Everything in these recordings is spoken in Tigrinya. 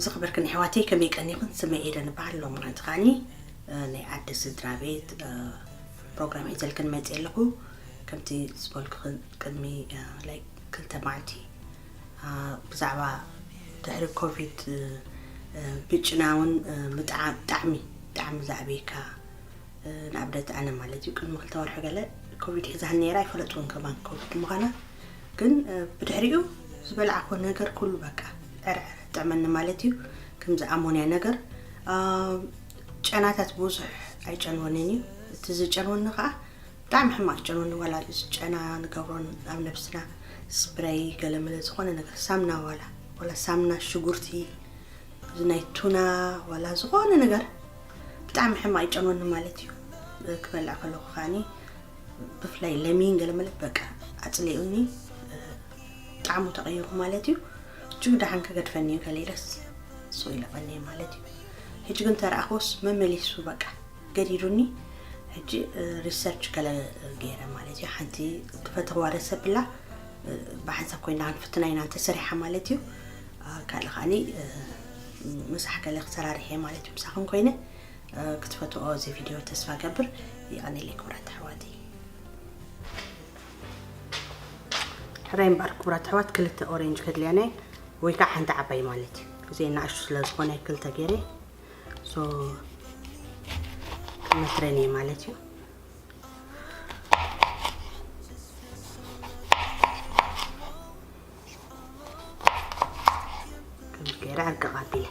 ዝኽበርክን ኣሕዋተይ፣ ከመይ ቀኒኽን? ስመይ ኤደን እበሃል። ሎማዓንቲ ከዓኒ፣ እ፣ ናይ ኣደ ስድራ ቤት፣ እ፣ ፕሮግራም ሒዘልክን መፅእ ኣለኹ። ከምቲ ዝበልኩኽን ቅድሚ፣ እ፣ ላይክ ክልተ መዓልቲ፣ እ፣ ብዛዕባ ድሕሪ ኮቪድ፣ እ፣ እ፣ ብጭና እውን፣ እ፣ ብጣዕ-፣ ብጣዕሚ፣ ብጣዕሚ ዝኣበየካ፣ እ፣ ንኣብነት ኣነ ማለት እዩ፣ ቅድሚ ክልተ ወርሒ ገለ ኮቪድ ሒዛኒ ነይራ፣ ኣይፈለጥኩን ከማን ኮቪድ ምዃና። ግን፣ እ፣ ብድሕሪኡ ዝበላዕኮ ነገር ኩሉ በቃ ዕርዕር ጥዕመኒ ማለት እዩ። ከምዚ ኣሞንያ ነገር፣ እ፣ ጨናታት ብዙሕ ኣይጨንወንን እዩ። እቲ ዝጨንወኒ ከዓ ብጣዕሚ ሕማቕ ጨንወኒ፣ ዋላ እዚ ጨና ንገብሮን ኣብ ነብስና ስፕረይ ገለመለ ዝኾነ ነገር፣ ሳምና ዋላ፣ ዋላ ሳምና ሽጉርቲ፣ እዚ ናይ ቱና ዋላ ዝኾነ ነገር ብጣዕሚ ሕማቕ ይጨንወኒ ማለት እዩ። ክበልዕ ከለኹ ከዓኒ ብፍላይ ለሚን ገለመለ በቃ ኣጽሊኡኒ፣ ጣዕሙ ተቐይሩ ማለት እዩ። እጅግ ደሓን ክገድፈኒ እዩ ገለ ኢለስ ስቕ ኢለ ቀንየ ማለት እዩ። ሕጂ ግን ተረኣኽዎስ መመሊሱ በቃ ገዲዱኒ። ሕጂ፣ እ፣ ሪሰርች ገለ ገይረ ማለት እዩ። ሓንቲ ትፈትዋ ረሰፕ ኣላ፣ እ፣ ብሓንሳብ ኮይና ክንፍትና ኢና እንተሰሪሓ ማለት እዩ። እ፣ ካልእ ከዓኒ፣ እ፣ ምሳሕ ገለ ክሰራርሕ እየ ማለት እዩ። ምሳኹም ኮይነ፣ እ፣ ክትፈትዎ እዚ ቪድዮ ተስፋ ገብር። የቐንየለይ ክቡራት ኣሕዋተይ። ሕራይ እምበኣር ክቡራት ኣሕዋት፣ ክልተ ኦሬንጅ ከድልያና እየን፣ ወይ ከዓ ሓንቲ ዓባይ ማለት እዩ። ግዜ ንኣሽቱ ስለ ዝኾነ ክልተ ገይረ። ሶ፣ ክመስረን እየ ማለት እዩ። ከምዚ ገይረ ዕርቅቕ ኣቢለ።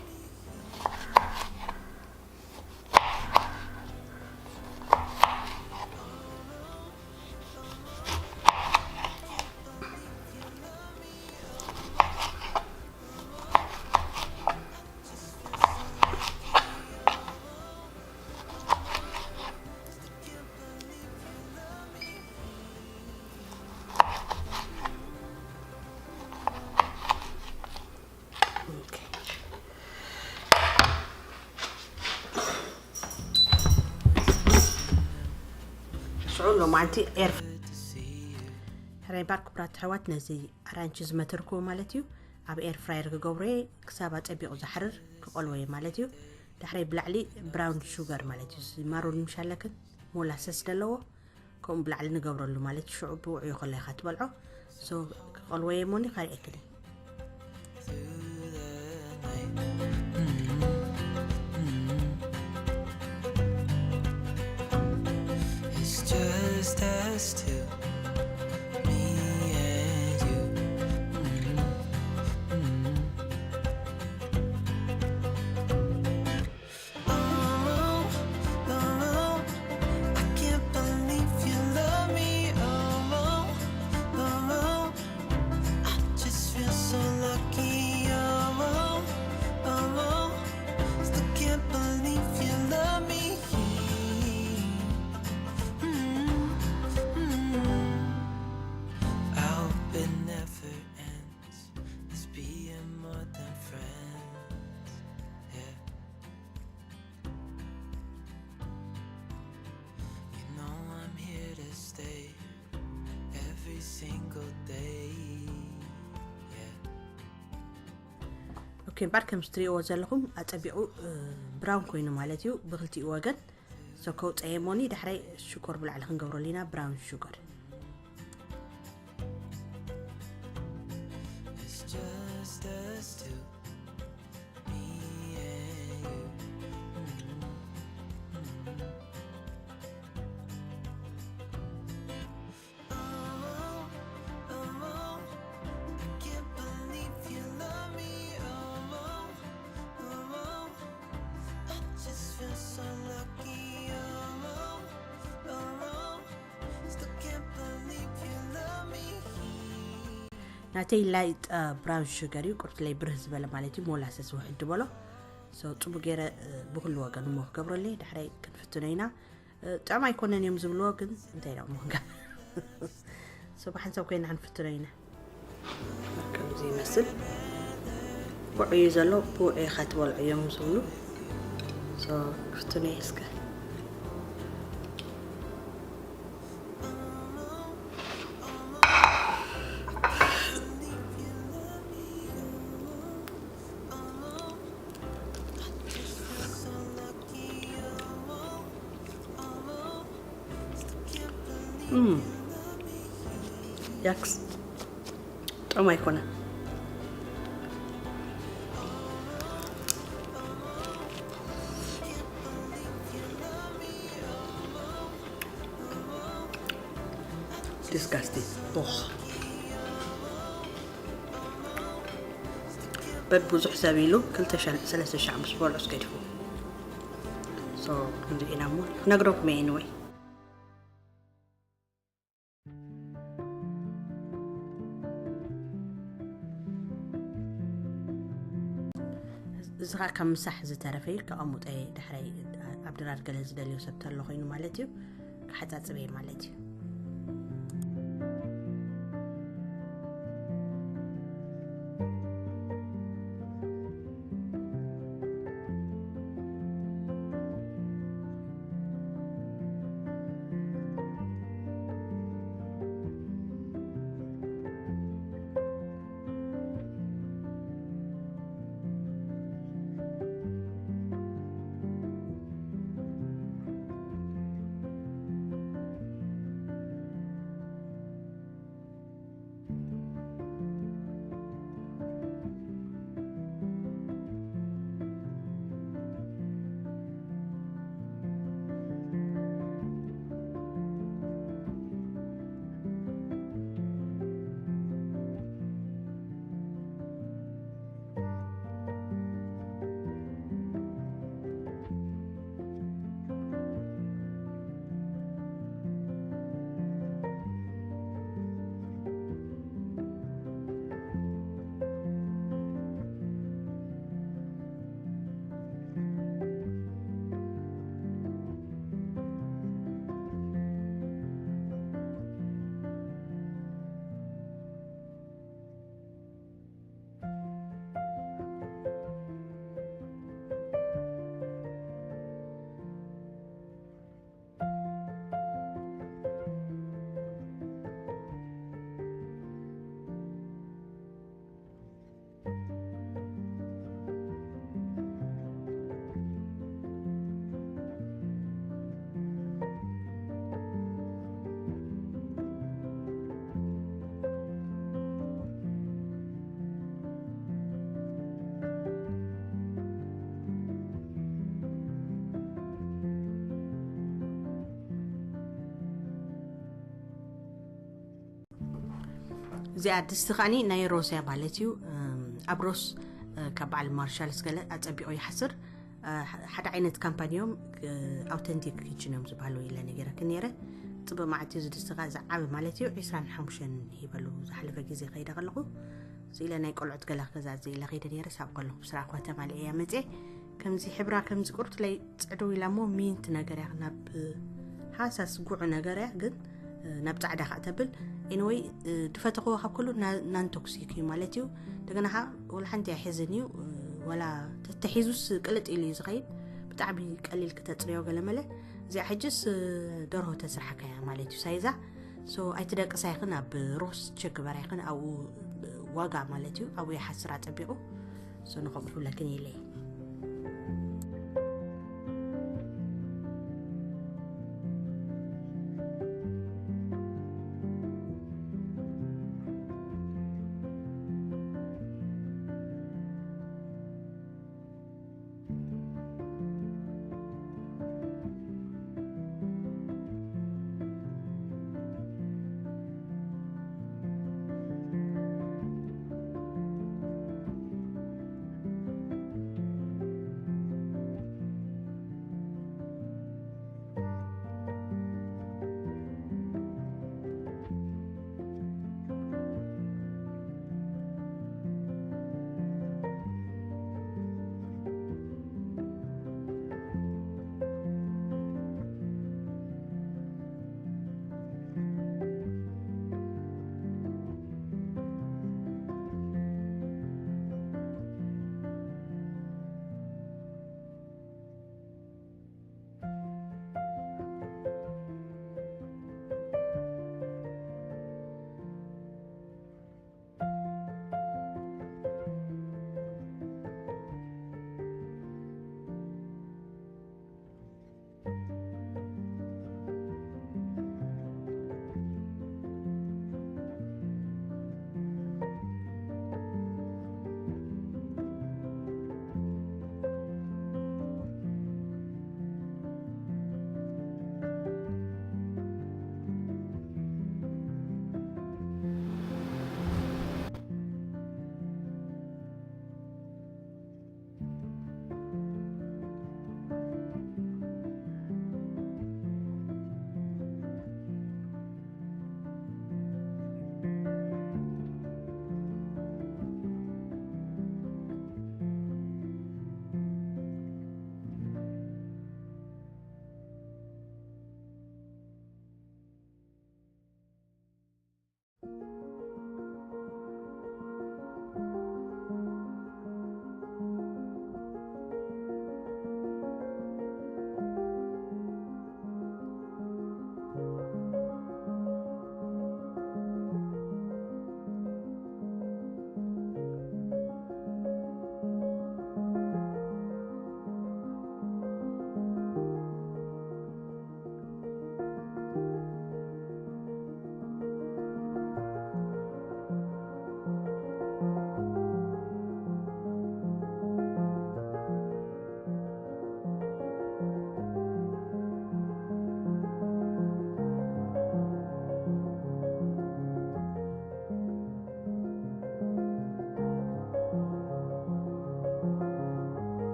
ኦኬ። ሽዑ ሎማዓንቲ ኤር-፣ ሕራይ እምበኣር ክቡራት ኣሕዋት፣ ነዚ ኣራንቺ ዝመተርክዎ ማለት እዩ፣ ኣብ ኤር ፍራየር ክገብሮ እየ። ክሳብ ኣጸቢቑ ዝሓርር ክቐልዎ እየ ማለት እዩ። ዳሕራይ ብላዕሊ ብራውን ሹገር ማለት እዩ፣ እዚ ማሮን ምሽ ኣለክን ሞላሰስ ዘለዎ፣ ከምኡ ብላዕሊ ንገብረሉ ማለት እዩ። ሽዑ ብውዕዩ ከሎ ኢኻ ትበልዖ። ሶ፣ ክቐልዎ እየ እሞኒ ከርእየክን እየ። It's just us two, me and you. Oh, oh, I can't believe you love me. Oh, oh, oh, oh, I just feel so lucky. Oh, oh, oh, oh, still can't believe you love me. Mm, mm. I hope it never ends. Let's be more than friends. Yeah. You know I'm here to stay every single day. Yeah. ኦኬ፣ እምበኣር ከም እትርእይዎ ዘለኹም ኣጸቢቑ፣ እ፣ ብራውን ኮይኑ ማለት እዩ ብክልቲኡ ወገን። ሶ፣ ከውጸየ እሞኒ ዳሕራይ ሽኮር ብላዕሊ ክንገብረሉ ኢና፣ ብራውን ሹገር። It's just us two, me and you. Mm-hmm. Mm-hmm. Oh, oh, oh, I can't believe you love me. Oh, oh, oh, oh, I just feel so lucky. Oh, oh, oh, oh, still can't believe you love me. ናተይ ላይት፣ እ፣ ብራውን ሹገር እዩ፣ ቁርትለይ ብርህ ዝበለ ማለት እዩ፣ ሞላሰስ ውሕድ ዝበሎ። ሶ፣ ጽቡቅ ገይረ፣ እ፣ ብኩሉ ወገን እሞ ክገብረለይ፣ ዳሕራይ ክንፍትኖ ኢና። እ፣ ጥዑም ኣይኮነን እዮም ዝብልዎ፣ ግን እንታይ ደኣ እሞ ክንገብር። ሶ፣ ብሓንሳብ ኮይና ክንፍትኖ ኢና። ከምዚ ይመስል። ውዑይ እዩ ዘሎ፣ ብውዑይ ኢኻ ትበልዖ እዮም ዝብሉ። ሶ፣ ክፍትኖ እየ እስከ። ያክስ ጥዑም ኣይኮነን። ዲስጋስቲንግ። በድ ብዙሕ ሰብ ኢሉ ክልተ ሻዕ ሰለስተ ሻዕ ምስ በልዑ ስገድፉ። ሶ ክንሪኢና እሞ ክነግረኩም እየ። Anyway፣ እዚ ኸዓ ካብ ምሳሕ ዝተረፈ እዩ። ከቐሙጠ ድሕረይ ኣብ ድራር ገለ ዝደልዮ ሰብ ተሎ ኮይኑ ማለት እዩ። ክሓጻጽበ ማለት እዩ። እዚኣ ድስቲ ከዓኒ ናይ ሮስ እያ ማለት እዩ። እም፣ ኣብ ሮስ፣ እ፣ ካብ በዓል ማርሻልስ ገለ ኣጸቢቑ ይሓስር። እ፣ ሓደ ዓይነት ካምፓኒ እዮም፣ እ፣ ኣውተንቲክ ኪችን እዮም ዝበሃሉ ኢለ ነጊረኪ ነይረ። ጽቡቕ መዓት እዩ። እዚ ድስቲ ከኣ ዝዓቢ ማለት እዩ፣ ዕስራን ሓሙሽተን ይበሉ። ዝሓለፈ ግዜ ከይደ ከለኹ፣ እዚ ኢለ ናይ ቆልዑት ገለ ክገዛእ እዚ ኢለ ከይደ ነይረ። ሳብ ከለኹ ብስራሕ እኳ ተማሊአ እያ መጽየ። ከምዚ ሕብራ ከምዚ ቁርትለይ ጽዕድው ኢላ እሞ ሚንት ነገር እያ፣ ናብ ሃሳስ ጉዕ ነገር እያ፣ ግን ናብ ጻዕዳ ከኣ ተብል። ኤኒወይ፣ ድፈተኽዎ ካብ ኩሉ ና-፣ ናን ቶክሲክ እዩ ማለት እዩ። እንደገና ከኣ ወላ ሓንቲ ኣይሕዝን እዩ፣ ዋላ ተተሒዙስ ቅልጥ ኢሉ እዩ ዝኸይድ። ብጣዕሚ ቀሊል ክተጽርዮ ገለመለ። እዚኣ ሕጅስ ደርሆ ተስርሓካ እያ ማለት እዩ ሳይዛ። ሶ ኣይትደቅሳ ይኽን ኣብ ሮስ ቸክ ግበራ ይኽን ኣብኡ ዋጋ ማለት እዩ፣ ኣብኡ ይሓስር ኣጸቢቑ። ሶ ንኸምኡ ክብለክን ኢለ እየ።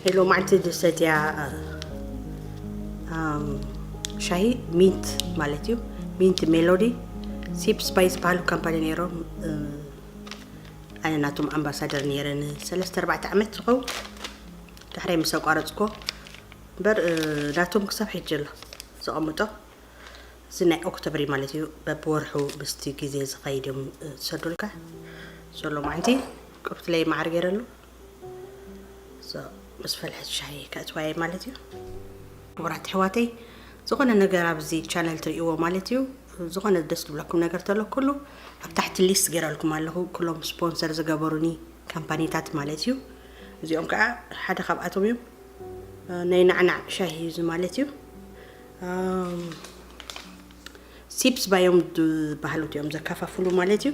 ሎማዓንቲ ዝሰትያ ሻሂ ሚንት ማለት እዩ። ሚንት ሜሎዲ ሲፕስ ባይ ዝበሃሉ ካምፓኒ ነይሮም። ኣነ ናቶም ኣምባሳደር ነይረ ንሰለስተ ኣርባዕተ ዓመት ዝኸውን። ዳሕራይ ምስ ኣቋረፅኮ እምበር ናቶም ክሳብ ሕጂ ኣሎ ዘቐምጦ። እዚ ናይ ኦክቶብሪ ማለት እዩ። በብወርሑ ምስቲ ግዜ ዝኸይድ እዮም ዝሰዱልካ። ሎማዓንቲ ቁርትለይ ማዕር ገይረሉ ምስ ፈልሐት ሻሂ ከእትዋየ ማለት እዩ። ክቡራት ኣሕዋተይ፣ ዝኾነ ነገር ኣብዚ ቻነል ትርእይዎ ማለት እዩ። ዝኾነ ደስ ዝብለኩም ነገር ተሎ ኩሉ ኣብ ታሕቲ ሊስት ገይረልኩም ኣለኹ፣ ኩሎም ስፖንሰር ዝገበሩኒ ካምፓኒታት ማለት እዩ። እዚኦም ከዓ ሓደ ካብኣቶም እዮም። ናይ ናዕናዕ ሻሂ እዩ እዚ ማለት እዩ። ሲፕስ ባዮም ዝበሃሉ እዮም ዘከፋፍሉ ማለት እዩ።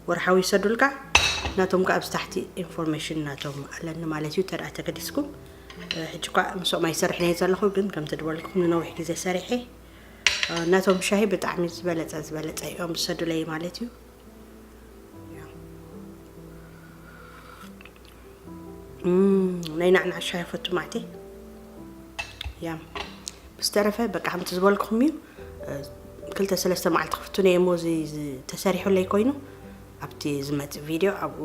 ወርሓዊ ይሰዱልካ። ናቶም ከዓ ኣብዚ ታሕቲ ኢንፎርሜሽን ናቶም ኣለኒ ማለት እዩ። ተደኣ ተገዲስኩም ሕጂ እኳ ምስኦም ኣይሰርሕን እየ ዘለኹ፣ ግን ከምቲ ዝበልኩም ንነዊሕ ግዜ ሰሪሐ ናቶም ሻሂ ብጣዕሚ ዝበለፀ ዝበለፀ እዮም ዝሰዱለይ ማለት እዩ። ናይ ናዕናዕ ሻሂ ፈቱ ማዕተይ። ያ ብዝተረፈ በቃ ከምቲ ዝበልኩኹም እዩ። ክልተ ሰለስተ መዓልቲ ክፍትኖ እየ እሞ እዚ ተሰሪሑለይ ኮይኑ ኣብቲ ዝመፅእ ቪድዮ ኣብኡ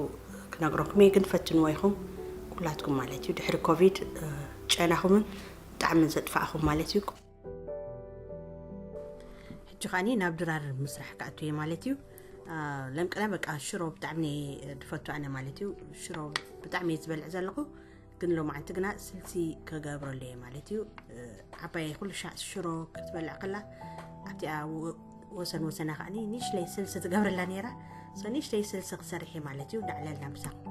ክነግረኩም እየ። ግን ፈትንዎ ኢኹም ኩላትኩም ማለት እዩ። ድሕሪ ኮቪድ ጨናኹምን ብጣዕሚ ዘጥፋእኹም ማለት እዩ። ሕጂ ከዓኒ ናብ ድራር ምስራሕ ክኣቱ እየ ማለት እዩ። ለምቅነ በቃ ሽሮ ብጣዕሚ ድፈቱ ኣነ ማለት እዩ። ሽሮ ብጣዕሚ እየ ዝበልዕ ዘለኹ፣ ግን ሎማዓንቲ ግና ስልሲ ክገብረሉ እየ ማለት እዩ። ዓባይ ኩሉ ሻዕ ሽሮ ክትበልዕ ከላ ኣብቲኣ ወሰን ወሰና ከዓኒ ንእሽለይ ስልሲ ትገብርላ ነይራ። ንእሽለይ ስልሲ ክሰርሕ እየ ማለት እዩ። እንዳዕለልና ምሳኹም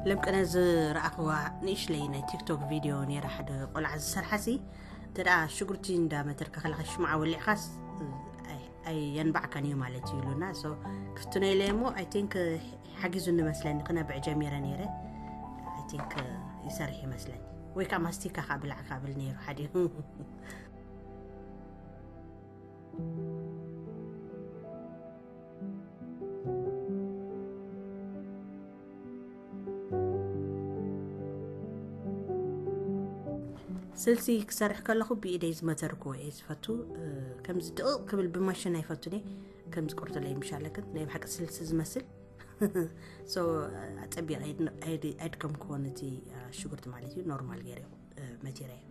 ለምቅነ ዝረኣኽዋ ንእሽለይ ናይ ቲክቶክ ቪድዮ ነይራ፣ ሓደ ቆልዓ ዝሰርሓሲ እንተ ደኣ ሽጉርቲ እንዳመተርካ ከለኻ ሽምዓ ወሊዕኻስ ኣየንባዕካን እዩ ማለት እዩ ኢሉና። ክፍትኖ ኢለ እሞ ኣይ ቲንክ ሓጊዙ ንመስለኒ ክነብዕ ጀሚረ ነይረ። ኣይ ቲንክ ይሰርሕ ይመስለኒ፣ ወይ ከዓ ማስቲካ ከዓ ብላዕ ካብል ነይሩ ሓዲኡ። ስልሲ ክሰርሕ ከለኹ ብኢደይ ዝመተርክዎ እየ ዝፈቱ። ከምዚ ድቕቕ ክብል ብማሽን ኣይፈቱን እየ። ከምዚ ቁርጥለይ ምሻለክን ናይ ብሓቂ ስልሲ ዝመስል። ኣፀቢቕ ኣይድከምክዎ ነቲ ሽጉርቲ ማለት እዩ። ኖርማል ገይረ መቲረ እየ።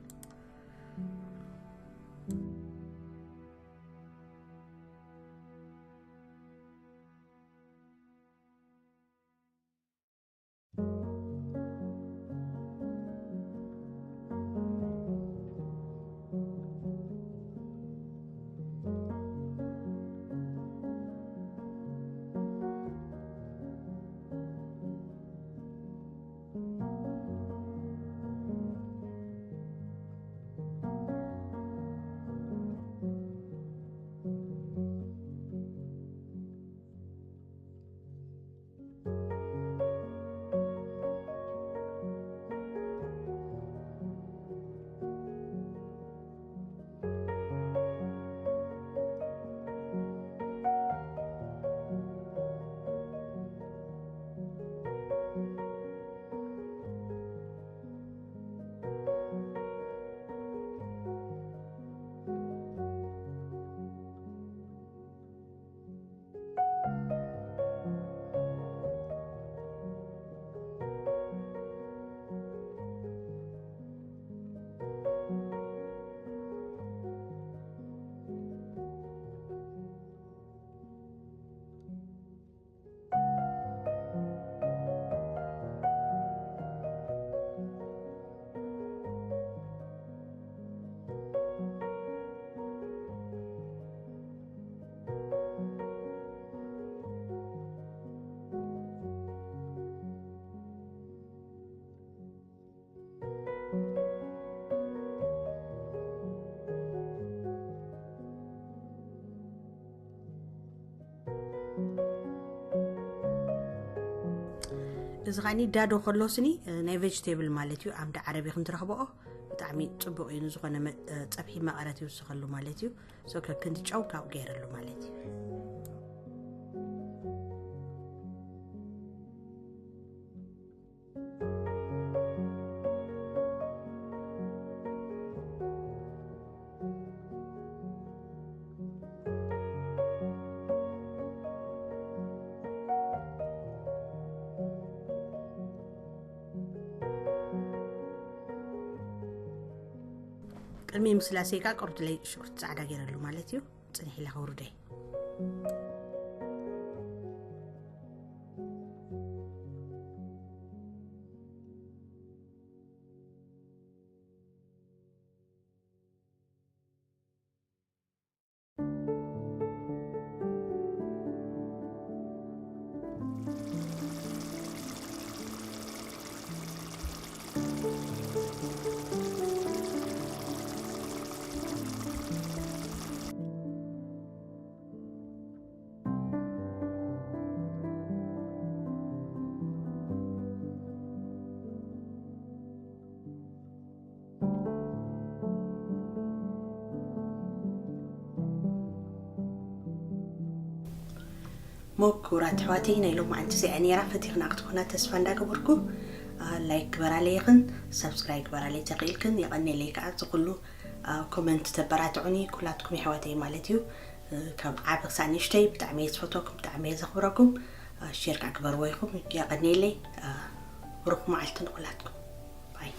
እዚ ኸኒ ዳዶ ከሎ ስኒ፣ እ፣ ናይ ቬጅቴብል ማለት እዩ። ኣምዲ ዓረቢ ክንትረኽበኦ ብጣዕሚ ጽቡቕ እዩ። ንዝኾነ መ-፣ እ፣ ጸብሒ መቐረት ይውስኸሉ ማለት እዩ። ሶ ከክንዲ ጨው ካብኡ ገይረሉ ማለት እዩ። ቅድሚ ምስላሰይ ከኣ ቁርድለይ ሽጉርቲ ጻዕዳ ገይረሉ ማለት እዩ። ጽንሕ ኢላ ከውርደይ። ሞ ክቡራት ኣሕዋተይ፣ ናይ ሎማዓንቲ እዚኣ ነይራ። ፈቲኽና ክትኾና ተስፋ እንዳገበርኩ፣ አ፣ ላይክ ግበራለይ ይኽን፣ ሰብስክራይብ ግበራለይ ተኽኢልክን፣ የቐኔለይ ከዓ እዚ ኩሉ፣ አ፣ ኮመንት ተበራትዑኒ ኩላትኩም ኣሕዋተይ ማለት እዩ። እ፣ ካብ ዓቢ ክሳብ ንእሽተይ ብጣዕሚ እየ ዝፈትወኩም፣ ብጣዕሚ እየ ዘኽብረኩም። አ፣ ሼር ከዓ ግበርዎ ኢኹም፣ የቐኔለይ። አ፣ ብሩኽ መዓልቲ ንኹላትኩም። ባይ።